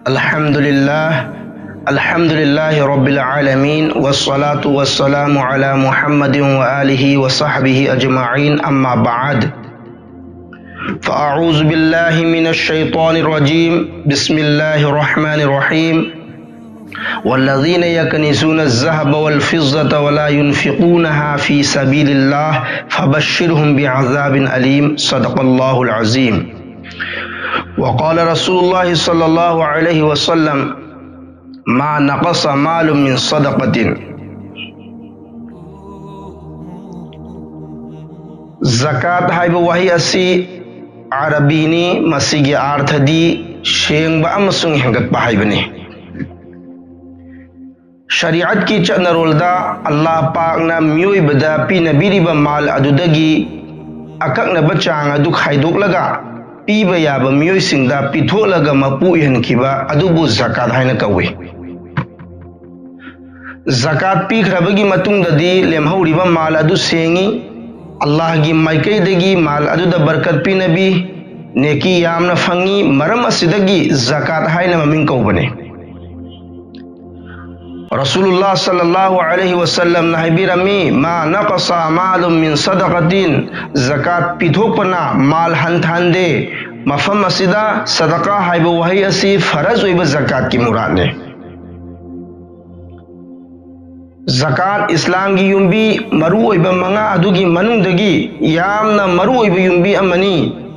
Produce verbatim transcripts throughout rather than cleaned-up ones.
الحمد لله. الحمد لله رب العالمين، والصلاة والسلام على محمد وآله وصحبه أجمعين، أما بعد. فأعوذ بالله من الشيطان الرجيم. بسم الله الرحمن الرحيم. والذين يكنزون الذهب والفضة ولا ينفقونها في سبيل الله فبشرهم بعذاب أليم. صدق الله العظيم. وقال رسول الله صلى الله عليه وسلم: ما نقص مال من صدقة. Zakat ꯍꯥꯏꯕ ꯋꯥꯍꯩ ꯑꯁꯤ ꯑꯔꯕꯤꯅꯤ, ꯃꯁꯤꯒꯤ ꯑꯥꯔꯊꯗꯤ ꯁꯦꯡꯕ ꯑꯃꯁꯨꯡ ꯍꯦꯟꯒꯠꯄ ꯍꯥꯏꯕꯅꯤ꯫ ꯁꯔꯤꯌꯠꯀꯤ ꯆꯠꯅꯔꯣꯜꯗ ꯑꯜꯂꯥꯍ ꯄꯥꯛꯅ ꯃꯤꯑꯣꯏꯕꯗ ꯄꯤꯅꯕꯤꯔꯤꯕ ꯃꯥꯜ ꯑꯗꯨꯗꯒꯤ ꯑꯀꯛꯅꯕ ꯆꯥꯡ ꯑꯗꯨ ꯈꯥꯏꯗꯣꯛꯂꯒ ꯄꯤꯕ ꯌꯥꯕ ꯃꯤꯑꯣꯏꯁꯤꯡꯗ ꯄꯤꯊꯣꯛꯂꯒ ꯃꯄꯨ ꯑꯣꯏꯍꯟꯈꯤꯕ ꯑꯗꯨꯕꯨ ꯖꯀꯥꯠ ꯍꯥꯏꯅ ꯀꯧꯏ꯫ ꯖꯀꯥꯠ ꯄꯤꯈ꯭ꯔꯕꯒꯤ ꯃꯇꯨꯡꯗꯗꯤ ꯂꯦꯝꯍꯧꯔꯤꯕ ꯃꯥꯜ ꯑꯗꯨ ꯁꯦꯡꯏ꯫ ꯑꯜꯂꯥꯍꯒꯤ ꯃꯥꯏꯀꯩꯗꯒꯤ ꯃꯥꯜ ꯑꯗꯨꯗ ꯕꯔꯀꯠ ꯄꯤꯅꯕꯤ, ꯅꯦꯀꯤ ꯌꯥꯝꯅ ꯐꯪꯏ꯫ ꯃꯔꯝ ꯑꯁꯤꯗꯒꯤ ꯖꯀꯥꯠ ꯍꯥꯏꯅ ꯃꯃꯤꯡ ꯀꯧꯕꯅꯤ꯫ ꯔꯁꯨꯂꯨꯜꯂꯥꯍ ꯁꯜꯂꯜꯂꯥꯍꯨ ꯑꯂꯩꯍꯤ ꯋꯁꯜꯂꯝꯅ ꯍꯥꯏꯕꯤꯔꯝꯃꯤ, "ꯃꯥ ꯅꯀꯁ ꯃꯥꯂꯨꯝ ꯃꯤꯟ ꯁꯗꯀꯇꯤꯟ", ꯖꯀꯥꯠ ꯄꯤꯊꯣꯛꯄꯅ ꯃꯥꯜ ꯍꯟꯊꯍꯟꯗꯦ꯫ ꯃꯐꯝ ꯑꯁꯤꯗ ꯁꯗꯀꯥ ꯍꯥꯏꯕ ꯋꯥꯍꯩ ꯑꯁꯤ ꯐꯔꯖ ꯑꯣꯏꯕ ꯖꯀꯥꯠꯀꯤ ꯃꯨꯔꯥꯠꯅꯤ꯫ ꯖꯀꯥꯠ ꯏꯁꯂꯥꯝꯒꯤ ꯌꯨꯝꯕꯤ ꯃꯔꯨꯑꯣꯏꯕ ꯃꯉꯥ ꯑꯗꯨꯒꯤ ꯃꯅꯨꯡꯗꯒꯤ ꯌꯥꯝꯅ ꯃꯔꯨꯑꯣꯏꯕ ꯌꯨꯝꯕꯤ ꯑꯃꯅꯤ꯫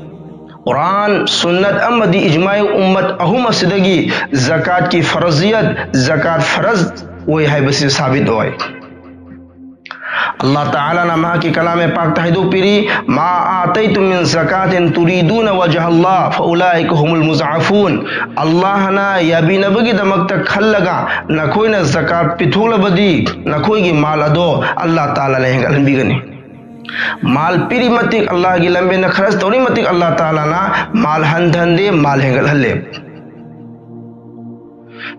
ꯀꯨꯔꯥꯟ, ꯁꯨꯟꯅꯠ ꯑꯃꯗꯤ ꯏꯖꯃꯥꯏ ꯎꯝꯃꯠ ꯑꯍꯨꯝ ꯑꯁꯤꯗꯒꯤ ꯖꯀꯥꯠꯀꯤ ꯐꯔꯖꯤꯌꯠ, ꯖꯀꯥꯠ ꯐꯔꯖ ꯑꯣꯏ ꯍꯥꯏꯕꯁꯤ ꯁꯥꯕꯤꯠ ꯑꯣꯏ꯫ ꯑꯜꯂꯥꯍ ꯇꯥꯂꯥꯅ ꯃꯍꯥꯛꯀꯤ ꯀꯂꯥꯝ ꯄꯥꯛꯇ ꯍꯥꯏꯗꯣꯛꯄꯤꯔꯤ, "ꯃꯥ ꯑꯥꯇꯩꯇꯨꯝ ꯃꯤꯟ ꯖꯀꯥꯇꯤꯟ ꯇꯨꯔꯤꯗꯨꯅ ꯋꯖꯍ ꯑꯜꯂꯥꯍ ꯐꯎꯂꯥꯏꯀ ꯍꯨꯃꯨꯜ ꯃꯨꯖꯥꯐꯨꯟ"꯫ ꯑꯜꯂꯥꯍꯅ ꯌꯥꯕꯤꯅꯕꯒꯤꯗꯃꯛꯇ ꯈꯜꯂꯒ ꯅꯈꯣꯏꯅ ꯖꯀꯥꯠ ꯄꯤꯊꯣꯛꯂꯕꯗꯤ ꯅꯈꯣꯏꯒꯤ ꯃꯥꯜ ꯑꯗꯣ ꯑꯜꯂꯥꯍ ꯇꯥꯂꯥꯅ ꯍꯦꯟꯒꯠꯍꯟꯕꯤꯒꯅꯤ꯫ ꯃꯥꯜ ꯄꯤꯔꯤ ꯃꯇꯤꯛ, ꯑꯜꯂꯥꯍꯒꯤ ꯂꯝꯕꯦꯟꯗ ꯈꯔꯆ ꯇꯧꯔꯤ ꯃꯇꯤꯛ, ꯑꯜꯂꯥꯍ ꯇꯥꯂꯥꯅ ꯃꯥꯜ ꯍꯟꯊꯍꯟꯗꯦ, ꯃꯥꯜ ꯍꯦꯟꯒꯠꯍꯜꯂꯦ꯫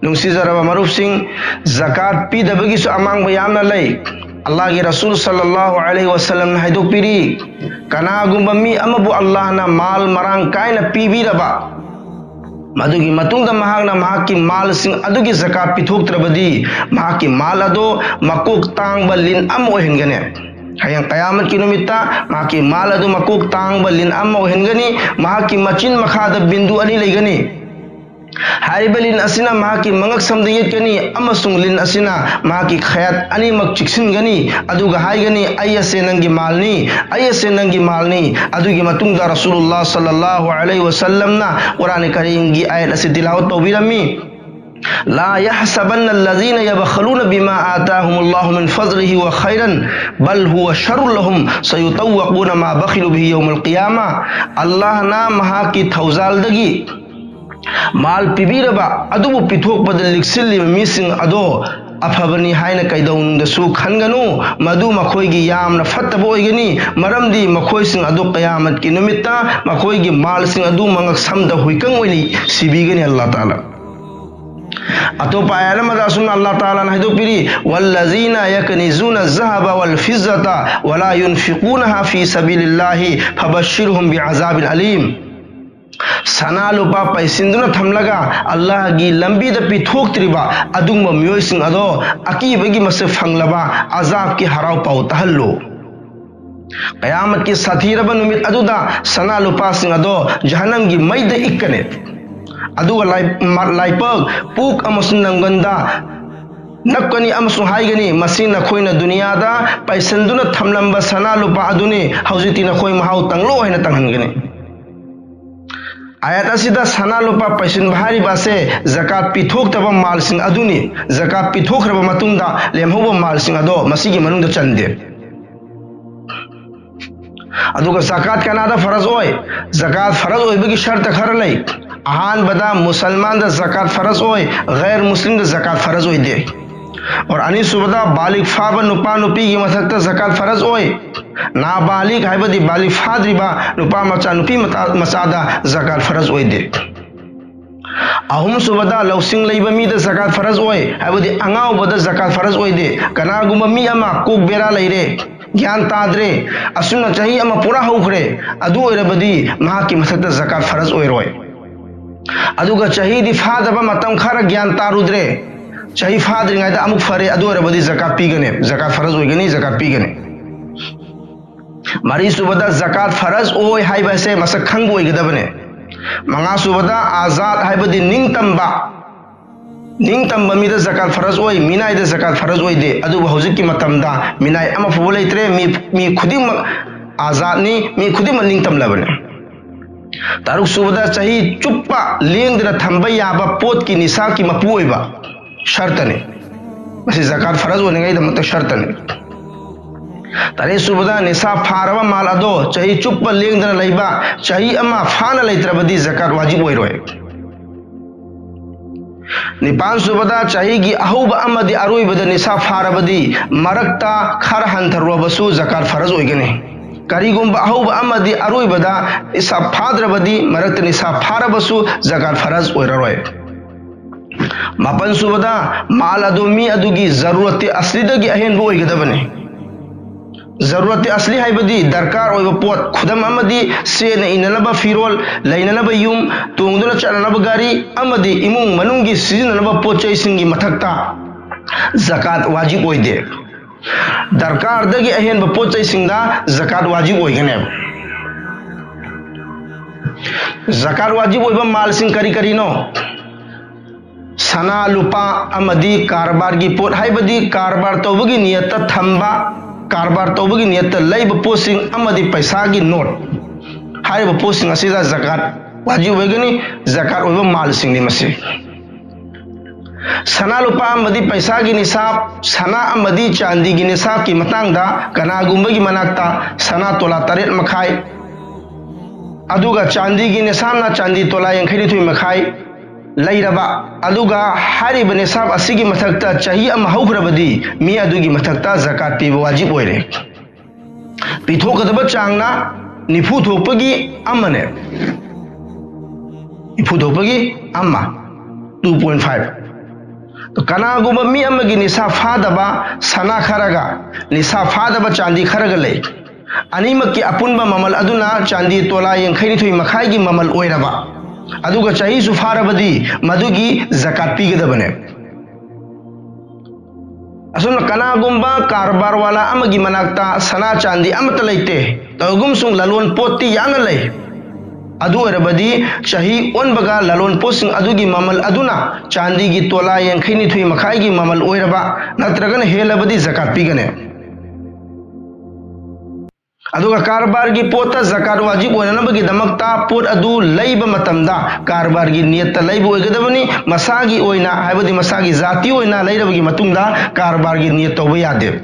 ꯅꯨꯡꯁꯤꯖꯔꯕ ꯃꯔꯨꯞꯁꯤꯡ, ꯖꯀꯥꯠ ꯄꯤꯗꯕꯒꯤꯁꯨ ꯑꯃꯥꯡꯕ ꯌꯥꯝꯅ ꯂꯩ꯫ ꯑꯜꯂꯥꯍꯒꯤ ꯔꯁꯨꯜ ꯁꯜꯂꯜꯂꯥꯍꯨ ꯑꯂꯩꯍꯤ ꯋꯁꯜꯂꯝꯅ ꯍꯥꯏꯗꯣꯛꯄꯤꯔꯤ, ꯀꯅꯥꯒꯨꯝꯕ ꯃꯤ ꯑꯃꯕꯨ ꯑꯜꯂꯥꯍꯅ ꯃꯥꯜ ꯃꯔꯥꯡ ꯀꯥꯏꯅ ꯄꯤꯕꯤꯔꯕ, ꯃꯗꯨꯒꯤ ꯃꯇꯨꯡꯗ ꯃꯍꯥꯛꯅ ꯃꯍꯥꯛꯀꯤ ꯃꯥꯜꯁꯤꯡ ꯑꯗꯨꯒꯤ ꯖꯀꯥꯠ ꯄꯤꯊꯣꯛꯇ꯭ꯔꯕꯗꯤ, ꯃꯍꯥꯛꯀꯤ ꯃꯥꯜ ꯑꯗꯣ ꯃꯀꯣꯛ ꯇꯥꯡꯕ ꯂꯤꯟ ꯑꯃ ꯑꯣꯏꯍꯟꯒꯅꯤ꯫ ꯍꯌꯦꯡ ꯀꯌꯥꯃꯠꯀꯤ ꯅꯨꯃꯤꯠꯇ ꯃꯍꯥꯛꯀꯤ ꯃꯥꯜ ꯑꯗꯨ ꯃꯀꯣꯛ ꯇꯥꯡꯕ ꯂꯤꯟ ꯑꯃ ꯑꯣꯏꯍꯟꯒꯅꯤ꯫ ꯃꯍꯥꯛꯀꯤ ꯃꯆꯤꯟ ꯃꯈꯥꯗ ꯕꯤꯟꯗꯨ ꯑꯅꯤ ꯂꯩꯒꯅꯤ꯫ ꯍꯥꯏꯔꯤꯕ ꯂꯤꯟ ꯑꯁꯤꯅ ꯃꯍꯥꯛꯀꯤ ꯃꯉꯛꯁꯝꯗ ꯌꯦꯠꯀꯅꯤ, ꯑꯃꯁꯨꯡ ꯂꯤꯟ ꯑꯁꯤꯅ ꯃꯍꯥꯛꯀꯤ ꯈꯌꯥꯠ ꯑꯅꯤꯃꯛ ꯆꯤꯛꯁꯤꯟꯒꯅꯤ, ꯑꯗꯨꯒ ꯍꯥꯏꯒꯅꯤ, "ꯑꯩ ꯑꯁꯦ ꯅꯪꯒꯤ ꯃꯥꯜꯅꯤ, ꯑꯩ ꯑꯁꯦ ꯅꯪꯒꯤ ꯃꯥꯜꯅꯤ"꯫ ꯑꯗꯨꯒꯤ ꯃꯇꯨꯡꯗ ꯔꯁꯨꯂꯨꯜꯂꯥꯍ ꯁꯜꯂꯜꯂꯥꯍꯨ ꯑꯂꯩꯍꯤ ꯋꯁꯜꯂꯝꯅ ꯀꯨꯔꯥꯟ ꯀꯔꯤꯝꯒꯤ ꯑꯥꯌꯠ ꯑꯁꯤ ꯇꯤꯂꯥꯋꯠ ꯇꯧꯕꯤꯔꯝꯃꯤ, "لا يحسبن الذين يبخلون بما آتاهم الله من فضله خيرا بل هو شر لهم سيطوقون ما بخلوا به يوم القيامة"꯫ ꯑꯜꯂꯥꯍꯅ ꯃꯍꯥꯛꯀꯤ ꯊꯧꯖꯥꯜꯗꯒꯤ ꯃꯥꯜ ꯄꯤꯕꯤꯔꯕ ꯑꯗꯨꯕꯨ ꯄꯤꯊꯣꯛꯄꯗ ꯂꯤꯛꯁꯤꯜꯂꯤꯕ ꯃꯤꯁꯤꯡ ꯑꯗꯣ ꯑꯐꯕꯅꯤ ꯍꯥꯏꯅ ꯀꯩꯗꯧꯅꯨꯡꯗꯁꯨ ꯈꯟꯒꯅꯨ꯫ ꯃꯗꯨ ꯃꯈꯣꯏꯒꯤ ꯌꯥꯝꯅ ꯐꯠꯇꯕ ꯑꯣꯏꯒꯅꯤ, ꯃꯔꯝꯗꯤ ꯃꯈꯣꯏꯁꯤꯡ ꯑꯗꯨ ꯀꯌꯥꯃꯠꯀꯤ ꯅꯨꯃꯤꯠꯇ ꯃꯈꯣꯏꯒꯤ ꯃꯥꯜꯁꯤꯡ ꯑꯗꯨ ꯃꯉꯛꯁꯝꯗ ꯍꯨꯏꯀꯪ ꯑꯣꯏꯅ ꯁꯤꯕꯤꯒꯅꯤ꯫ ꯑꯜꯂꯥꯍ ꯇꯥꯂꯥ ꯑꯇꯣꯞꯄ ꯑꯥꯌꯠ ꯑꯃꯗ ꯑꯁꯨꯝꯅ ꯑꯜꯂꯥꯍ ꯇꯥꯂꯥꯅ ꯍꯥꯏꯗꯣꯛꯄꯤꯔꯤ, "والذين يكنزون الذهب والفضة ولا ينفقونها في سبيل الله فبشرهم بعذاب أليم"꯫ ꯁꯅꯥ ꯂꯨꯄꯥ ꯄꯩꯁꯤꯟꯗꯨꯅ ꯊꯝꯂꯒ ꯑꯜꯂꯥꯍꯒꯤ ꯂꯝꯕꯤꯗ ꯄꯤꯊꯣꯛꯇ꯭ꯔꯤꯕ ꯑꯗꯨꯒꯨꯝꯕ ꯃꯤꯑꯣꯏꯁꯤꯡ ꯑꯗꯣ ꯑꯀꯤꯕꯒꯤ ꯃꯁꯛ ꯐꯪꯂꯕ ꯑꯖꯥꯕꯀꯤ ꯍꯔꯥꯎ ꯄꯥꯎ ꯇꯥꯍꯜꯂꯨ꯫ ꯀꯌꯥꯃꯠꯀꯤ ꯁꯥꯊꯤꯔꯕ ꯅꯨꯃꯤꯠ ꯑꯗꯨꯗ ꯁꯅꯥ ꯂꯨꯄꯥꯁꯤꯡ ꯑꯗꯣ ꯖꯍꯟꯅꯝꯒꯤ ꯃꯩꯗ ꯏꯛꯀꯅꯤ꯫ ꯑꯗꯨꯒ ꯂꯥꯏ-, ꯃ-, ꯂꯥꯏꯄꯛ, ꯄꯨꯛ ꯑꯃꯁꯨꯡ ꯅꯪꯒꯟꯗ ꯅꯞꯀꯅꯤ ꯑꯃꯁꯨꯡ ꯍꯥꯏꯒꯅꯤ, "ꯃꯁꯤ ꯅꯈꯣꯏꯅ ꯗꯨꯅꯤꯌꯥꯗ ꯄꯩꯁꯟꯗꯨꯅ ꯊꯝꯂꯝꯕ ꯁꯅꯥ ꯂꯨꯄꯥ ꯑꯗꯨꯅꯤ, ꯍꯧꯖꯤꯛꯇꯤ ꯅꯈꯣꯏ ꯃꯍꯥꯎ ꯇꯪꯂꯣ" ꯍꯥꯏꯅ ꯇꯪꯍꯟꯒꯅꯤ꯫ ꯑꯥꯌꯠ ꯑꯁꯤꯗ ꯁꯅꯥ ꯂꯨꯄꯥ ꯄꯩꯁꯤꯟꯕ ꯍꯥꯏꯔꯤꯕ ꯑꯁꯦ ꯖꯀꯥꯠ ꯄꯤꯊꯣꯛꯇꯕ ꯃꯥꯜꯁꯤꯡ ꯑꯗꯨꯅꯤ꯫ ꯖꯀꯥꯠ ꯄꯤꯊꯣꯛꯈ꯭ꯔꯕ ꯃꯇꯨꯡꯗ ꯂꯦꯝꯍꯧꯕ ꯃꯥꯜꯁꯤꯡ ꯑꯗꯣ ꯃꯁꯤꯒꯤ ꯃꯅꯨꯡꯗ ꯆꯟꯗꯦ꯫ ꯑꯗꯨꯒ ꯖꯀꯥꯠ ꯀꯅꯥꯗ ꯐꯔꯖ ꯑꯣꯏ? ꯖꯀꯥꯠ ꯐꯔꯖ ꯑꯣꯏꯕꯒꯤ ꯁꯔꯇ ꯈꯔ ꯂꯩ꯫ ꯑꯍꯥꯟꯕꯗ ꯃꯨꯁꯜꯃꯥꯟꯗ ꯖꯀꯥꯠ ꯐꯔꯖ ꯑꯣꯏ, ꯒꯩꯔ ꯃꯨꯁꯂꯤꯝꯗ ꯖꯀꯥꯠ ꯐꯔꯖ ꯑꯣꯏꯗꯦ꯫ ꯑꯣꯔ ꯑꯅꯤꯁꯨꯕꯗ ꯕꯥꯂꯤꯒ ꯐꯥꯕ ꯅꯨꯄꯥ ꯅꯨꯄꯤꯒꯤ ꯃꯊꯛꯇ ꯖꯀꯥꯠ ꯐꯔꯖ ꯑꯣꯏ꯫ ꯅꯥꯕꯥꯂꯤꯒ ꯍꯥꯏꯕꯗꯤ ꯕꯥꯂꯤꯒ ꯐꯥꯗ꯭ꯔꯤꯕ ꯅꯨꯄꯥ ꯃꯆꯥ ꯅꯨꯄꯤ ꯃꯆꯥ-, ꯃꯆꯥꯗ ꯖꯀꯥꯠ ꯐꯔꯖ ꯑꯣꯏꯗꯦ꯫ ꯑꯍꯨꯝꯁꯨꯕꯗ ꯂꯧꯁꯤꯡ ꯂꯩꯕ ꯃꯤꯗ ꯖꯀꯥꯠ ꯐꯔꯖ ꯑꯣꯏ, ꯍꯥꯏꯕꯗꯤ ꯑꯉꯥꯎꯕꯗ ꯖꯀꯥꯠ ꯐꯔꯖ ꯑꯣꯏꯗꯦ꯫ ꯀꯅꯥꯒꯨꯝꯕ ꯃꯤ ꯑꯃ ꯀꯣꯛ ꯕꯦꯔꯥ ꯂꯩꯔꯦ, ꯒ꯭ꯌꯥꯟ ꯇꯥꯗ꯭ꯔꯦ, ꯑꯁꯨꯝꯅ ꯆꯍꯤ ꯑꯃ ꯄꯨꯔꯥ ꯍꯧꯈ꯭ꯔꯦ, ꯑꯗꯨ ꯑꯣꯏꯔꯕꯗꯤ ꯃꯍꯥꯛꯀꯤ ꯃꯊꯛꯇ ꯖꯀꯥꯠ ꯐꯔꯖ ꯑꯣꯏꯔꯣꯏ꯫ ꯑꯗꯨꯒ ꯆꯍꯤꯗꯤ ꯐꯥꯗꯕ, ꯃꯇꯝ ꯈꯔ ꯒ꯭ꯌꯥꯟ ꯇꯥꯔꯨꯗ꯭ꯔꯦ, ꯆꯍꯤ ꯐꯥꯗ꯭ꯔꯤꯉꯩꯗ ꯑꯃꯨꯛ ꯐꯔꯦ, ꯑꯗꯨ ꯑꯣꯏꯔꯕꯗꯤ ꯖꯀꯥꯠ ꯄꯤꯒꯅꯤ, ꯖꯀꯥꯠ ꯐꯔꯖ ꯑꯣꯏꯒꯅꯤ, ꯖꯀꯥꯠ ꯄꯤꯒꯅꯤ꯫ ꯃꯔꯤꯁꯨꯕꯗ ꯖꯀꯥꯠ ꯐꯔꯖ ꯑꯣꯏ ꯍꯥꯏꯕ ꯑꯁꯦ ꯃꯁꯛ ꯈꯪꯕ ꯑꯣꯏꯒꯗꯕꯅꯦ꯫ ꯃꯉꯥꯁꯨꯕꯗ ꯑꯥꯖꯥꯗ ꯍꯥꯏꯕꯗꯤ ꯅꯤꯡꯇꯝꯕ, ꯅꯤꯡꯇꯝꯕ ꯃꯤꯗ ꯖꯀꯥꯠ ꯐꯔꯖ ꯑꯣꯏ, ꯃꯤꯅꯥꯏꯗ ꯖꯀꯥꯠ ꯐꯔꯖ ꯑꯣꯏꯗꯦ꯫ ꯑꯗꯨꯕꯨ ꯍꯧꯖꯤꯛꯀꯤ ꯃꯇꯝꯗ ꯃꯤꯅꯥꯏ ꯑꯃ ꯐꯥꯎꯕ ꯂꯩꯇ꯭ꯔꯦ, ꯃꯤ, ꯃꯤ ꯈꯨꯗꯤꯡꯃꯛ ꯑꯥꯖꯥꯗꯅꯤ, ꯃꯤ ꯈꯨꯗꯤꯡꯃꯛ ꯅꯤꯡꯇꯝꯂꯕꯅꯤ꯫ ꯇꯔꯨꯛꯁꯨꯕꯗ ꯆꯍꯤ ꯆꯨꯞꯄ ꯂꯦꯡꯗꯅ ꯊꯝꯕ ꯌꯥꯕ ꯄꯣꯠꯀꯤ ꯅꯤꯁꯥꯕꯀꯤ ꯃꯄꯨ ꯑꯣꯏꯕ ꯁꯔꯇꯅꯤ꯫ ꯃꯁꯤ ꯖꯀꯥꯠ ꯐꯔꯖ ꯑꯣꯏꯅꯉꯥꯏꯗꯃꯛꯇ ꯁꯔꯇꯅꯤ꯫ ꯇꯔꯦꯠꯁꯨꯕꯗ ꯅꯤꯁꯥꯕ ꯐꯥꯔꯕ ꯃꯥꯜ ꯑꯗꯣ ꯆꯍꯤ ꯆꯨꯞꯄ ꯂꯦꯡꯗꯅ ꯂꯩꯕ, ꯆꯍꯤ ꯑꯃ ꯐꯥꯅ ꯂꯩꯇ꯭ꯔꯕꯗꯤ ꯖꯀꯥꯠ ꯋꯥꯖꯤꯕ ꯑꯣꯏꯔꯣꯏ꯫ ꯅꯤꯄꯥꯟꯁꯨꯕꯗ ꯆꯍꯤꯒꯤ ꯑꯍꯧꯕ ꯑꯃꯗꯤ ꯑꯔꯣꯏꯕꯗ ꯅꯤꯁꯥꯕ ꯐꯥꯔꯕꯗꯤ ꯃꯔꯛꯇ ꯈꯔ ꯍꯟꯊꯔꯨꯔꯕꯁꯨ ꯖꯀꯥꯠ ꯐꯔꯖ ꯑꯣꯏꯒꯅꯤ꯫ ꯀꯔꯤꯒꯨꯝꯕ ꯑꯍꯧꯕ ꯑꯃꯗꯤ ꯑꯔꯣꯏꯕꯗ ꯅꯤꯁꯥꯕ ꯐꯥꯗ꯭ꯔꯕꯗꯤ ꯃꯔꯛꯇ ꯅꯤꯁꯥꯕ ꯐꯥꯔꯕꯁꯨ ꯖꯀꯥꯠ ꯐꯔꯖ ꯑꯣꯏꯔꯔꯣꯏ꯫ ꯃꯥꯄꯟꯁꯨꯕꯗ ꯃꯥꯜ ꯑꯗꯨ ꯃꯤ ꯑꯗꯨꯒꯤ ꯖꯔꯨꯔꯠꯇꯤ ꯑꯁꯂꯤꯗꯒꯤ ꯑꯍꯦꯟꯕ ꯑꯣꯏꯒꯗꯕꯅꯤ꯫ ꯖꯔꯨꯔꯠꯇꯤ ꯑꯁꯂꯤ ꯍꯥꯏꯕꯗꯤ ꯗꯔꯀꯥꯔ ꯑꯣꯏꯕ ꯄꯣꯠ, ꯈꯨꯗꯝ ꯑꯃꯗꯤ ꯁꯦꯠꯅ ꯏꯅꯅꯕ ꯐꯤꯔꯣꯜ, ꯂꯩꯅꯅꯕ ꯌꯨꯝ, ꯇꯣꯡꯗꯨꯅ ꯆꯠꯅꯅꯕ ꯒꯥꯔꯤ ꯑꯃꯗꯤ ꯏꯃꯨꯡ ꯃꯅꯨꯡꯒꯤ ꯁꯤꯖꯤꯟꯅꯅꯕ ꯄꯣꯠ ꯆꯩꯁꯤꯡꯒꯤ ꯃꯊꯛꯇ ꯖꯀꯥꯠ ꯋꯥꯖꯤꯕ ꯑꯣꯏꯗꯦ꯫ ꯗꯔꯀꯥꯔꯗꯒꯤ ꯑꯍꯦꯟꯕ ꯄꯣꯠ ꯆꯩꯁꯤꯡꯗ ꯖꯀꯥꯠ ꯋꯥꯖꯤꯕ ꯑꯣꯏꯒꯅꯦꯕ꯫ ꯖꯀꯥꯠ ꯋꯥꯖꯤꯕ ꯑꯣꯏꯕ ꯃꯥꯜꯁꯤꯡ ꯀꯔꯤ ꯀꯔꯤꯅꯣ? ꯁꯅꯥ ꯂꯨꯄꯥ ꯑꯃꯗꯤ ꯀꯔꯕꯥꯔꯒꯤ ꯄꯣꯠ, ꯍꯥꯏꯕꯗꯤ ꯀꯔꯕꯥꯔ ꯇꯧꯕꯒꯤ ꯅꯤꯌꯠꯇ ꯊꯝꯕ, ꯀꯔꯕꯥꯔ ꯇꯧꯕꯒꯤ ꯅꯤꯌꯠꯇ ꯂꯩꯕ ꯄꯣꯠꯁꯤꯡ ꯑꯃꯗꯤ ꯄꯩꯁꯥꯒꯤ ꯅꯣꯠ, ꯍꯥꯏꯔꯤꯕ ꯄꯣꯠꯁꯤꯡ ꯑꯁꯤꯗ ꯖꯀꯥꯠ ꯋꯥꯖꯤꯕ ꯑꯣꯏꯒꯅꯤ꯫ ꯖꯀꯥꯠ ꯑꯣꯏꯕ ꯃꯥꯜꯁꯤꯡꯅꯤ ꯃꯁꯤ꯫ ꯁꯅꯥ ꯂꯨꯄꯥ ꯑꯃꯗꯤ ꯄꯩꯁꯥꯒꯤ ꯅꯤꯁꯥꯕ, ꯁꯅꯥ ꯑꯃꯗꯤ ꯆꯥꯟꯗꯤꯒꯤ ꯅꯤꯁꯥꯕꯀꯤ ꯃꯇꯥꯡꯗ ꯀꯅꯥꯒꯨꯝꯕꯒꯤ ꯃꯅꯥꯛꯇ ꯁꯅꯥ ꯇꯣꯂꯥ ꯇꯔꯦꯠ ꯃꯈꯥꯏ, ꯑꯗꯨꯒ ꯆꯥꯟꯗꯤꯒꯤ ꯅꯤꯁꯥꯕꯅ ꯆꯥꯟꯗꯤ ꯇꯣꯂꯥ ꯌꯥꯡꯈꯩ ꯅꯤꯊꯣꯏ ꯃꯈꯥꯏ ꯂꯩꯔꯕ, ꯑꯗꯨꯒ ꯍꯥꯏꯔꯤꯕ ꯅꯤꯁꯥꯕ ꯑꯁꯤꯒꯤ ꯃꯊꯛꯇ ꯆꯍꯤ ꯑꯃ ꯍꯧꯈ꯭ꯔꯕꯗꯤ ꯃꯤ ꯑꯗꯨꯒꯤ ꯃꯊꯛꯇ ꯖꯀꯥꯠ ꯄꯤꯕ ꯋꯥꯖꯤꯕ ꯑꯣꯏꯔꯦ꯫ ꯄꯤꯊꯣꯛꯀꯗꯕ ꯆꯥꯡꯅ ꯅꯤꯐꯨ ꯊꯣꯛꯄꯒꯤ ꯑꯃꯅꯦ, ꯅꯤꯐꯨ ꯊꯣꯛꯄꯒꯤ ꯑꯃ, two point five꯫ ꯀꯅꯥꯒꯨꯝꯕ ꯃꯤ ꯑꯃꯒꯤ ꯅꯤꯁꯥꯕ ꯐꯥꯗꯕ ꯁꯅꯥ ꯈꯔꯒ ꯅꯤꯁꯥꯕ ꯐꯥꯗꯕ ꯆꯥꯟꯗꯤ ꯈꯔꯒ ꯂꯩ꯫ ꯑꯅꯤꯃꯛꯀꯤ ꯑꯄꯨꯟꯕ ꯃꯃꯜ ꯑꯗꯨꯅ ꯆꯥꯟꯗꯤ ꯇꯣꯂꯥ ꯌꯥꯡꯈꯩ ꯅꯤꯊꯣꯏ ꯃꯈꯥꯏꯒꯤ ꯃꯃꯜ ꯑꯣꯏꯔꯕ, ꯑꯗꯨꯒ ꯆꯍꯤꯁꯨ ꯐꯥꯔꯕꯗꯤ ꯃꯗꯨꯒꯤ ꯖꯀꯥꯠ ꯄꯤꯒꯗꯕꯅꯦ꯫ ꯑꯁꯨꯝꯅ ꯀꯅꯥꯒꯨꯝꯕ ꯀꯔꯕꯥꯔ ꯋꯥꯂꯥ ꯑꯃꯒꯤ ꯃꯅꯥꯛꯇ ꯁꯅꯥ ꯆꯥꯟꯗꯤ ꯑꯃꯠꯇ ꯂꯩꯇꯦ, ꯇꯧꯒꯨꯝꯁꯨꯡ ꯂꯂꯣꯟ ꯄꯣꯠꯇꯤ ꯌꯥꯝꯅ ꯂꯩ꯫ ꯑꯗꯨ ꯑꯣꯏꯔꯕꯗꯤ ꯆꯍꯤ ꯑꯣꯟꯕꯒ ꯂꯂꯣꯟ ꯄꯣꯠꯁꯤꯡ ꯑꯗꯨꯒꯤ ꯃꯃꯜ ꯑꯗꯨꯅ ꯆꯥꯟꯗꯤꯒꯤ ꯇꯣꯂꯥ ꯌꯥꯡꯈꯩ ꯅꯤꯊꯣꯏ ꯃꯈꯥꯏꯒꯤ ꯃꯃꯜ ꯑꯣꯏꯔꯕ ꯅꯠꯇ꯭ꯔꯒꯅ ꯍꯦꯜꯂꯕꯗꯤ ꯖꯀꯥꯠ ꯄꯤꯒꯅꯤ꯫ ꯑꯗꯨꯒ ꯀꯔꯕꯥꯔꯒꯤ ꯄꯣꯠꯇ ꯖꯀꯥꯠ ꯋꯥꯖꯤꯕ ꯑꯣꯏꯅꯅꯕꯒꯤꯗꯃꯛꯇ ꯄꯣꯠ ꯑꯗꯨ ꯂꯩꯕ ꯃꯇꯝꯗ ꯀꯔꯕꯥꯔꯒꯤ ꯅꯤꯌꯠꯇ ꯂꯩꯕ ꯑꯣꯏꯒꯗꯕꯅꯤ꯫ ꯃꯁꯥꯒꯤ ꯑꯣꯏꯅ, ꯍꯥꯏꯕꯗꯤ ꯃꯁꯥꯒꯤ ꯖꯥꯇꯤ ꯑꯣꯏꯅ ꯂꯩꯔꯕꯒꯤ ꯃꯇꯨꯡꯗ ꯀꯔꯕꯥꯔꯒꯤ ꯅꯤꯌꯠ ꯇꯧꯕ ꯌꯥꯗꯦ꯫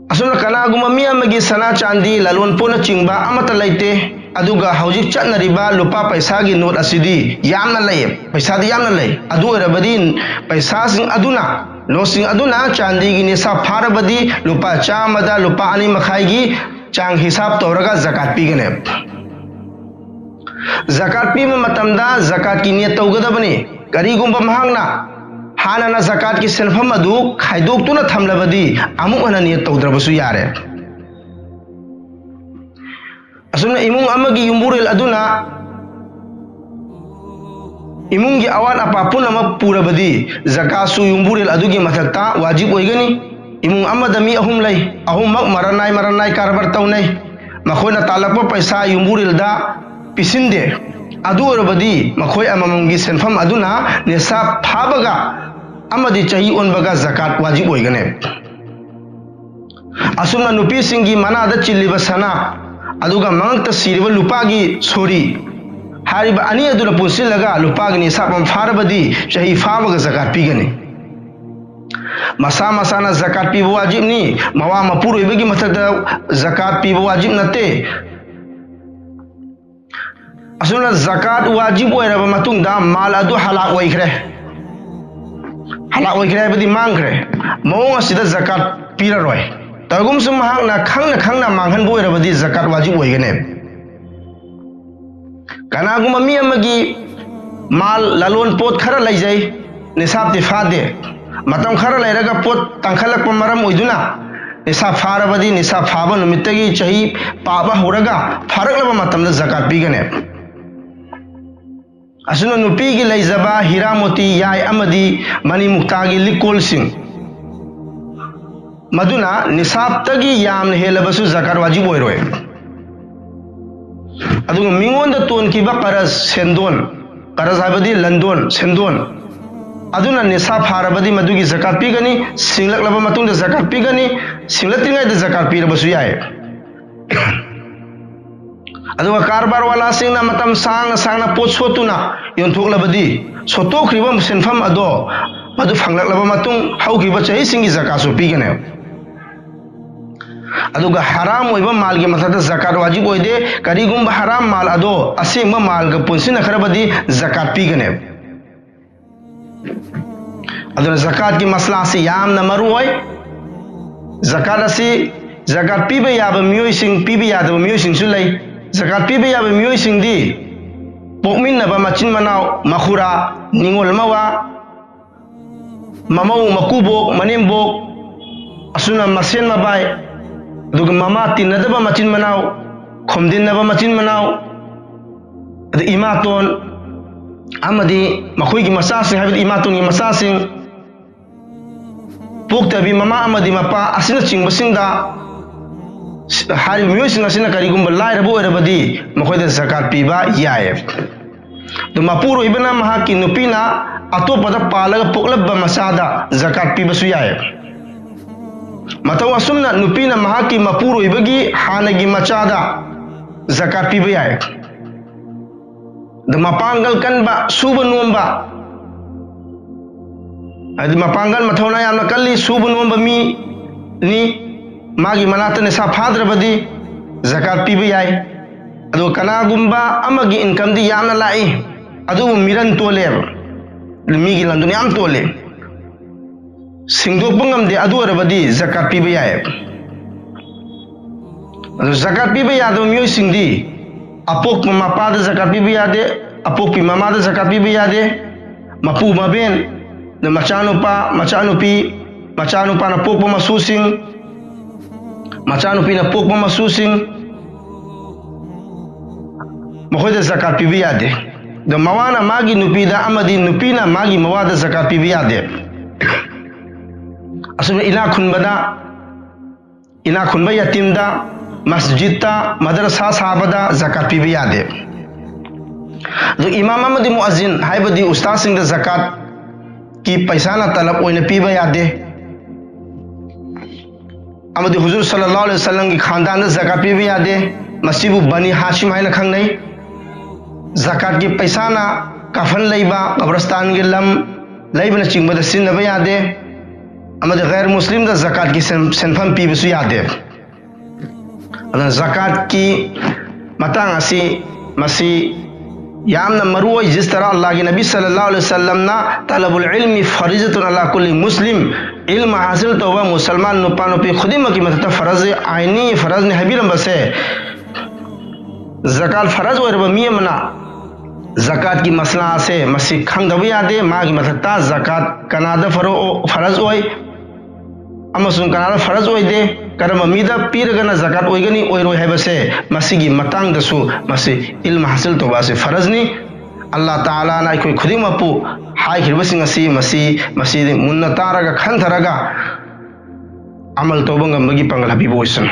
ꯑꯁꯨꯝꯅ ꯀꯅꯥꯒꯨꯝꯕ ꯃꯤ ꯑꯃꯒꯤ ꯁꯅꯥ ꯆꯥꯟꯗꯤ ꯂꯂꯣꯟ ꯄꯣꯠꯅꯆꯤꯡꯕ ꯑꯃꯠꯇ ꯂꯩꯇꯦ, ꯑꯗꯨꯒ ꯍꯧꯖꯤꯛ ꯆꯠꯅꯔꯤꯕ ꯂꯨꯄꯥ ꯄꯩꯁꯥꯒꯤ ꯅꯣꯠ ꯑꯁꯤꯗꯤ ꯌꯥꯝꯅ ꯂꯩ, ꯄꯩꯁꯥꯗꯤ ꯌꯥꯝꯅ ꯂꯩ꯫ ꯑꯗꯨ ꯑꯣꯏꯔꯕꯗꯤ ꯄꯩꯁꯥꯁꯤꯡ ꯑꯗꯨꯅ, ꯅꯣꯠꯁꯤꯡ ꯑꯗꯨꯅ ꯆꯥꯟꯗꯤꯒꯤ ꯅꯤꯁꯥꯕ ꯐꯥꯔꯕꯗꯤ ꯂꯨꯄꯥ ꯆꯥꯝꯃꯗ ꯂꯨꯄꯥ ꯑꯅꯤ ꯃꯈꯥꯏꯒꯤ ꯆꯥꯡ ꯍꯤꯁꯥꯕ ꯇꯧꯔꯒ ꯖꯀꯥꯠ ꯄꯤꯒꯅꯤ꯫ ꯖꯀꯥꯠ ꯄꯤꯕ ꯃꯇꯝꯗ ꯖꯀꯥꯠꯀꯤ ꯅꯤꯌꯠ ꯇꯧꯒꯗꯕꯅꯤ꯫ ꯀꯔꯤꯒꯨꯝꯕ ꯃꯍꯥꯛꯅ ꯍꯥꯟꯅꯅ ꯖꯀꯥꯠꯀꯤ ꯁꯦꯟꯐꯝ ꯑꯗꯨ ꯈꯥꯏꯗꯣꯛꯇꯨꯅ ꯊꯝꯂꯕꯗꯤ ꯑꯃꯨꯛ ꯍꯟꯅ ꯅꯤꯌꯠ ꯇꯧꯗ꯭ꯔꯕꯁꯨ ꯌꯥꯔꯦ꯫ ꯑꯁꯨꯝꯅ ꯏꯃꯨꯡ ꯑꯃꯒꯤ ꯌꯨꯝꯕꯨꯔꯦꯜ ꯑꯗꯨꯅ ꯏꯃꯨꯡꯒꯤ ꯑꯋꯥꯠ ꯑꯄꯥ ꯄꯨꯝꯅꯃꯛ ꯄꯨꯔꯕꯗꯤ ꯖꯀꯥꯠꯁꯨ ꯌꯨꯝꯕꯨꯔꯦꯜ ꯑꯗꯨꯒꯤ ꯃꯊꯛꯇ ꯋꯥꯖꯤꯕ ꯑꯣꯏꯒꯅꯤ꯫ ꯏꯃꯨꯡ ꯑꯃꯗ ꯃꯤ ꯑꯍꯨꯝ ꯂꯩ, ꯑꯍꯨꯝꯃꯛ ꯃꯔꯟ ꯅꯥꯏ ꯃꯔꯟ ꯅꯥꯏ ꯀꯔꯕꯥꯔ ꯇꯧꯅꯩ꯫ ꯃꯈꯣꯏꯅ ꯇꯥꯜꯂꯛꯄ ꯄꯩꯁꯥ ꯌꯨꯝꯕꯨꯔꯦꯜꯗ ꯄꯤꯁꯤꯟꯗꯦ꯫ ꯑꯗꯨ ꯑꯣꯏꯔꯕꯗꯤ ꯃꯈꯣꯏ ꯑꯃꯃꯝꯒꯤ ꯁꯦꯟꯐꯝ ꯑꯗꯨꯅ ꯅꯤꯁꯥꯕ ꯐꯥꯕꯒ ꯑꯃꯗꯤ ꯆꯍꯤ ꯑꯣꯟꯕꯒ ꯖꯀꯥꯠ ꯋꯥꯖꯤꯕ ꯑꯣꯏꯒꯅꯤ꯫ ꯑꯁꯨꯝꯅ ꯅꯨꯄꯤꯁꯤꯡꯒꯤ ꯃꯅꯥꯗ ꯆꯤꯜꯂꯤꯕ ꯁꯅꯥ ꯑꯗꯨꯒ ꯃꯉꯛꯇ ꯁꯤꯔꯤꯕ ꯂꯨꯄꯥꯒꯤ ꯁꯣꯔꯤ ꯍꯥꯏꯔꯤꯕ ꯑꯅꯤ ꯑꯗꯨꯅ ꯄꯨꯟꯁꯤꯜꯂꯒ ꯂꯨꯄꯥꯒꯤ ꯅꯤꯁꯥꯕ ꯑꯃ ꯐꯥꯔꯕꯗꯤ ꯆꯍꯤ ꯐꯥꯕꯒ ꯖꯀꯥꯠ ꯄꯤꯒꯅꯤ꯫ ꯃꯁꯥ ꯃꯁꯥꯅ ꯖꯀꯥꯠ ꯄꯤꯕ ꯋꯥꯖꯤꯕꯅꯤ, ꯃꯋꯥ ꯃꯄꯨꯔꯣꯏꯕꯒꯤ ꯃꯊꯛꯇ ꯖꯀꯥꯠ ꯄꯤꯕ ꯋꯥꯖꯤꯕ ꯅꯠꯇꯦ꯫ ꯑꯁꯨꯝꯅ ꯖꯀꯥꯠ ꯋꯥꯖꯤꯕ ꯑꯣꯏꯔꯕ ꯃꯇꯨꯡꯗ ꯃꯥꯜ ꯑꯗꯨ ꯍꯂꯥꯛ ꯑꯣꯏꯈ꯭ꯔꯦ꯫ ꯍꯂꯥꯛ ꯑꯣꯏꯈ꯭ꯔꯦ ꯍꯥꯏꯕꯗꯤ ꯃꯥꯡꯈ꯭ꯔꯦ꯫ ꯃꯑꯣꯡ ꯑꯁꯤꯗ ꯖꯀꯥꯠ ꯄꯤꯔꯔꯣꯏ꯫ ꯇꯧꯒꯨꯝꯁꯨ ꯃꯍꯥꯛꯅ ꯈꯪꯅ ꯈꯪꯅ ꯃꯥꯡꯍꯟꯕ ꯑꯣꯏꯔꯕꯗꯤ ꯖꯀꯥꯠ ꯋꯥꯖꯤꯕ ꯑꯣꯏꯒꯅꯤ꯫ ꯀꯅꯥꯒꯨꯝꯕ ꯃꯤ ꯑꯃꯒꯤ ꯃꯥꯜ, ꯂꯂꯣꯟ ꯄꯣꯠ ꯈꯔ ꯂꯩꯖꯩ, ꯅꯤꯁꯥꯕꯇꯤ ꯐꯥꯗꯦ꯫ ꯃꯇꯝ ꯈꯔ ꯂꯩꯔꯒ ꯄꯣꯠ ꯇꯥꯡꯈꯠꯂꯛꯄ ꯃꯔꯝ ꯑꯣꯏꯗꯨꯅ ꯅꯤꯁꯥ ꯐꯥꯔꯕꯗꯤ ꯅꯤꯁꯥ ꯐꯥꯕ ꯅꯨꯃꯤꯠꯇꯒꯤ ꯆꯍꯤ ꯄꯥꯕ ꯍꯧꯔꯒ ꯐꯥꯔꯛꯂꯕ ꯃꯇꯝꯗ ꯖꯀꯥꯠ ꯄꯤꯒꯅꯤ꯫ ꯑꯁꯨꯝꯅ ꯅꯨꯄꯤꯒꯤ ꯂꯩꯖꯕ ꯍꯤꯔꯥ ꯃꯣꯇꯤ, ꯌꯥꯏ ꯑꯃꯗꯤ ꯃꯅꯤ ꯃꯨꯛꯇꯥꯒꯤ ꯂꯤꯛꯀꯣꯜꯁꯤꯡ, ꯃꯗꯨꯅ ꯅꯤꯁꯥꯕꯇꯒꯤ ꯌꯥꯝꯅ ꯍꯦꯜꯂꯕꯁꯨ ꯖꯀꯥꯠ ꯋꯥꯖꯤꯕ ꯑꯣꯏꯔꯣꯏ꯫ ꯑꯗꯨꯒ ꯃꯤꯉꯣꯟꯗ ꯇꯣꯟꯈꯤꯕ ꯀꯔꯖ, ꯁꯦꯟꯗꯣꯟ, ꯀꯔꯖ ꯍꯥꯏꯕꯗꯤ ꯂꯟꯗꯣꯟ, ꯁꯦꯟꯗꯣꯟ, ꯑꯗꯨꯅ ꯅꯤꯁꯥ ꯐꯥꯔꯕꯗꯤ ꯃꯗꯨꯒꯤ ꯖꯀꯥꯠ ꯄꯤꯒꯅꯤ, ꯁꯤꯡꯂꯛꯂꯕ ꯃꯇꯨꯡꯗ ꯖꯀꯥꯠ ꯄꯤꯒꯅꯤ, ꯁꯤꯡꯂꯛꯇ꯭ꯔꯤꯉꯩꯗ ꯖꯀꯥꯠ ꯄꯤꯔꯕꯁꯨ ꯌꯥꯏ꯫ ꯑꯗꯨꯒ ꯀꯔꯕꯥꯔ ꯋꯥꯂꯥꯁꯤꯡꯅ ꯃꯇꯝ ꯁꯥꯡꯅ ꯁꯥꯡꯅ ꯄꯣꯠ ꯁꯣꯠꯇꯨꯅ ꯌꯣꯟꯊꯣꯛꯂꯕꯗꯤ, ꯁꯣꯠꯇꯣꯛꯈ꯭ꯔꯤꯕ ꯁꯦꯟꯐꯝ ꯑꯗꯣ ꯃꯗꯨ ꯐꯪꯂꯛꯂꯕ ꯃꯇꯨꯡ ꯍꯧꯈꯤꯕ ꯆꯍꯤꯁꯤꯡꯒꯤ ꯖꯀꯥꯠꯁꯨ ꯄꯤꯒꯅꯤ꯫ ꯑꯗꯨꯒ ꯍꯔꯥꯝ ꯑꯣꯏꯕ ꯃꯥꯜꯒꯤ ꯃꯊꯛꯇ ꯖꯀꯥꯠ ꯋꯥꯖꯤꯕ ꯑꯣꯏꯗꯦ꯫ ꯀꯔꯤꯒꯨꯝꯕ ꯍꯔꯥꯝ ꯃꯥꯜ ꯑꯗꯣ ꯑꯁꯦꯡꯕ ꯃꯥꯜꯒ ꯄꯨꯟꯁꯤꯟꯅꯈ꯭ꯔꯕꯗꯤ ꯖꯀꯥꯠ ꯄꯤꯒꯅꯤ꯫ ꯑꯗꯨꯅ ꯖꯀꯥꯠꯀꯤ ꯃꯁꯂꯥꯁꯤ ꯌꯥꯝꯅ ꯃꯔꯨ ꯑꯣꯏ꯫ ꯖꯀꯥꯠ ꯑꯁꯤ, ꯖꯀꯥꯠ ꯄꯤꯕ ꯌꯥꯕ ꯃꯤꯑꯣꯏꯁꯤꯡ, ꯄꯤꯕ ꯌꯥꯗꯕ ꯃꯤꯑꯣꯏꯁꯤꯡꯁꯨ ꯂꯩ꯫ ꯖꯀꯥꯠ ꯄꯤꯕ ꯌꯥꯕ ꯃꯤꯑꯣꯏꯁꯤꯡꯗꯤ ꯄꯣꯛꯃꯤꯟꯅꯕ ꯃꯆꯤꯟ ꯃꯅꯥꯎ, ꯃꯈꯨꯔꯥ, ꯅꯤꯉꯣꯜ ꯃꯋꯥ, ꯃꯃꯧ ꯃꯀꯨꯕꯣꯛ, ꯃꯅꯦꯝꯕꯣꯛ, ꯑꯁꯨꯝꯅ ꯃꯁꯦꯟ ꯃꯕꯥꯏ, ꯑꯗꯨꯒ ꯃꯃꯥ ꯇꯤꯟꯅꯗꯕ ꯃꯆꯤꯟ ꯃꯅꯥꯎ, ꯈꯣꯝꯗꯤꯟꯅꯕ ꯃꯆꯤꯟ ꯃꯅꯥꯎ, ꯑꯗ ꯏꯃꯥꯇꯣꯟ ꯑꯃꯗꯤ ꯃꯈꯣꯏꯒꯤ ꯃꯆꯥꯁꯤꯡ, ꯍꯥꯏꯕꯗꯤ ꯏꯃꯥꯇꯣꯟꯒꯤ ꯃꯆꯥꯁꯤꯡ, ꯄꯣꯛꯇꯕꯤ ꯃꯃꯥ ꯑꯃꯗꯤ ꯃꯄꯥ ꯑꯁꯤꯅꯆꯤꯡꯕꯁꯤꯡꯗ ꯍꯥꯏꯔꯤꯕ ꯃꯤꯑꯣꯏꯁꯤꯡ ꯑꯁꯤꯅ ꯀꯔꯤꯒꯨꯝꯕ ꯂꯥꯏꯔꯕ ꯑꯣꯏꯔꯕꯗꯤ ꯃꯈꯣꯏꯗ ꯖꯀꯥꯠ ꯄꯤꯕ ꯌꯥꯏ꯫ ꯑꯗꯨ ꯃꯄꯨꯔꯣꯏꯕꯅ ꯃꯍꯥꯛꯀꯤ ꯅꯨꯄꯤꯅ ꯑꯇꯣꯞꯄꯗ ꯄꯥꯜꯂꯒ ꯄꯣꯛꯂꯕ ꯃꯆꯥꯗ ꯖꯀꯥꯠ ꯄꯤꯕꯁꯨ ꯌꯥꯏ꯫ ꯃꯇꯧ ꯑꯁꯨꯝꯅ ꯅꯨꯄꯤꯅ ꯃꯍꯥꯛꯀꯤ ꯃꯄꯨꯔꯣꯏꯕꯒꯤ ꯍꯥꯟꯅꯒꯤ ꯃꯆꯥꯗ ꯖꯀꯥꯠ ꯄꯤꯕ ꯌꯥꯏ꯫ ꯑꯗꯨ ꯃꯄꯥꯡꯒꯜ ꯀꯟꯕ, ꯁꯨꯕ ꯅꯣꯝꯕ, ꯍꯥꯏꯗꯤ ꯃꯄꯥꯡꯒꯜ ꯃꯊꯧꯅꯥ ꯌꯥꯝꯅ ꯀꯜꯂꯤ, ꯁꯨꯕ ꯅꯣꯝꯕ ꯃꯤꯅꯤ, ꯃꯥꯒꯤ ꯃꯅꯥꯛꯇ ꯅꯤꯁꯥ ꯐꯥꯗ꯭ꯔꯕꯗꯤ ꯖꯀꯥꯠ ꯄꯤꯕ ꯌꯥꯏ꯫ ꯑꯗꯨꯒ ꯀꯅꯥꯒꯨꯝꯕ ꯑꯃꯒꯤ ꯏꯟꯀꯝꯗꯤ ꯌꯥꯝꯅ ꯂꯥꯛꯏ, ꯑꯗꯨꯕꯨ ꯃꯤꯔꯟ ꯇꯣꯜꯂꯦꯕ, ꯃꯤꯒꯤ ꯂꯟꯗꯨꯅ ꯌꯥꯝ ꯇꯣꯜꯂꯤ, ꯁꯤꯡꯗꯣꯛꯄ ꯉꯝꯗꯦ, ꯑꯗꯨ ꯑꯣꯏꯔꯕꯗꯤ ꯖꯀꯥꯠ ꯄꯤꯕ ꯌꯥꯏ꯫ ꯑꯗꯨ ꯖꯀꯥꯠ ꯄꯤꯕ ꯌꯥꯗꯕ ꯃꯤꯑꯣꯏꯁꯤꯡꯗꯤ ꯑꯄꯣꯛꯄ ꯃꯄꯥꯗ ꯖꯀꯥꯠ ꯄꯤꯕ ꯌꯥꯗꯦ, ꯑꯄꯣꯛꯄꯤ ꯃꯃꯥꯗ ꯖꯀꯥꯠ ꯄꯤꯕ ꯌꯥꯗꯦ, ꯃꯄꯨ ꯃꯕꯦꯟ, ꯑꯗ ꯃꯆꯥꯅꯨꯄꯥ, ꯃꯆꯥꯅꯨꯄꯤ, ꯃꯆꯥꯅꯨꯄꯥꯅ ꯄꯣꯛꯄ ꯃꯁꯨꯁꯤꯡ, ꯃꯆꯥꯅꯨꯄꯤꯅ ꯄꯣꯛꯄ ꯃꯁꯨꯁꯤꯡ, ꯃꯈꯣꯏꯗ ꯖꯀꯥꯠ ꯄꯤꯕ ꯌꯥꯗꯦ꯫ ꯑꯗꯣ ꯃꯋꯥꯅ ꯃꯥꯒꯤ ꯅꯨꯄꯤꯗ ꯑꯃꯗꯤ ꯅꯨꯄꯤꯅ ꯃꯥꯒꯤ ꯃꯋꯥꯗ ꯖꯀꯥꯠ ꯄꯤꯕ ꯌꯥꯗꯦ꯫ ꯑꯁꯨꯝꯅ ꯏꯅꯥꯛ ꯈꯨꯟꯕꯗ, ꯏꯅꯥꯛ ꯈꯨꯟꯕ ꯌꯥꯇꯤꯝꯗ, ꯃꯁꯖꯤꯠꯇ, ꯃꯗꯔꯁꯥ ꯁꯥꯕꯗ ꯖꯀꯥꯠ ꯄꯤꯕ ꯌꯥꯗꯦ꯫ ꯑꯗꯨ ꯏꯃꯥꯝ ꯑꯃꯗꯤ ꯃꯨꯑꯖꯤꯟ, ꯍꯥꯏꯕꯗꯤ ꯎꯁꯇꯥꯗꯁꯤꯡꯗ ꯖꯀꯥꯠꯀꯤ ꯄꯩꯁꯥꯅ ꯇꯂꯕ ꯑꯣꯏꯅ ꯄꯤꯕ ꯌꯥꯗꯦ꯫ ꯑꯃꯗꯤ ꯍꯨꯖꯨꯔ ꯁꯜꯂꯜꯂꯥꯍꯨ ꯑꯂꯩꯍꯤ ꯋꯁꯜꯂꯝꯒꯤ ꯈꯥꯟꯗꯥꯟꯗ ꯖꯀꯥꯠ ꯄꯤꯕ ꯌꯥꯗꯦ꯫ ꯃꯁꯤꯕꯨ ꯕꯅꯤ ꯍꯥꯁꯤꯝ ꯍꯥꯏꯅ ꯈꯪꯅꯩ꯫ ꯖꯀꯥꯠꯀꯤ ꯄꯩꯁꯥꯅ ꯀꯐꯟ ꯂꯩꯕ, ꯀꯕꯔꯁꯇꯥꯟꯒꯤ ꯂꯝ ꯂꯩꯕꯅꯆꯤꯡꯕꯗ ꯁꯤꯖꯤꯟꯅꯕ ꯌꯥꯗꯦ꯫ ꯑꯃꯗꯤ ꯒꯩꯔ ꯃꯨꯁꯂꯤꯝꯗ ꯖꯀꯥꯠꯀꯤ ꯁꯦꯟ-, ꯁꯦꯟꯐꯝ ꯄꯤꯕꯁꯨ ꯌꯥꯗꯦ꯫ ꯑꯗꯨꯅ ꯖꯀꯥꯠꯀꯤ ꯃꯇꯥꯡ ꯑꯁꯤ, ꯃꯁꯤ ꯌꯥꯝꯅ ꯃꯔꯨ ꯑꯣꯏ꯫ ꯖꯤꯁ ꯇꯔꯥ ꯑꯜꯂꯥꯍꯒꯤ ꯅꯕꯤ ꯁꯜꯂꯜꯂꯥꯍꯨ ꯑꯂꯩꯍꯤ ꯋꯁꯜꯂꯝꯅ "ꯇꯂꯕꯨꯜ ꯏꯜꯃꯤ ꯐꯔꯤꯖꯇꯨꯟ ꯑꯂꯥ ꯀꯨꯜꯂꯤ ꯃꯨꯁꯂꯤꯝ", ꯏꯜꯃ ꯍꯥꯁꯤꯜ ꯇꯧꯕ ꯃꯨꯁꯜꯃꯥꯟ ꯅꯨꯄꯥ ꯅꯨꯄꯤ ꯈꯨꯗꯤꯡꯃꯛꯀꯤ ꯃꯊꯛꯇ ꯐꯔꯖ, ꯑꯥꯏꯅꯤ ꯐꯔꯖꯅꯤ ꯍꯥꯏꯕꯤꯔꯝꯕꯁꯦ, ꯖꯀꯥꯠ ꯐꯔꯖ ꯑꯣꯏꯔꯕ ꯃꯤ ꯑꯃꯅ ꯖꯀꯥꯠꯀꯤ ꯃꯁꯂꯥ ꯑꯁꯦ ꯃꯁꯤ ꯈꯪꯗꯕ ꯌꯥꯗꯦ꯫ ꯃꯥꯒꯤ ꯃꯊꯛꯇ ꯖꯀꯥꯠ ꯀꯅꯥꯗ ꯐꯔꯣ-, ꯐꯔꯖ ꯑꯣꯏ ꯑꯃꯁꯨꯡ ꯀꯅꯥꯗ ꯐꯔꯖ ꯑꯣꯏꯗꯦ, ꯀꯔꯝꯕ ꯃꯤꯗ ꯄꯤꯔꯒꯅ ꯖꯀꯥꯠ ꯑꯣꯏꯒꯅꯤ, ꯑꯣꯏꯔꯣꯏ ꯍꯥꯏꯕꯁꯦ, ꯃꯁꯤꯒꯤ ꯃꯇꯥꯡꯗꯁꯨ ꯃꯁꯤ ꯏꯜꯃ ꯍꯥꯁꯤꯜ ꯇꯧꯕ ꯑꯁꯤ ꯐꯔꯖꯅꯤ꯫ ꯑꯜꯂꯥꯍ ꯇꯥꯂꯥꯅ ꯑꯩꯈꯣꯏ ꯈꯨꯗꯤꯡꯃꯛꯄꯨ ꯍꯥꯏꯈ꯭ꯔꯤꯕꯁꯤꯡ ꯑꯁꯤ, ꯃꯁꯤ, ꯃꯁꯤ ꯃꯨꯟꯅ ꯇꯥꯔꯒ ꯈꯟꯊꯔꯒ ꯑꯃꯜ ꯇꯧꯕ ꯉꯝꯕꯒꯤ ꯄꯥꯡꯒꯜ ꯍꯥꯞꯄꯤꯕ ꯑꯣꯏꯁꯅꯨ꯫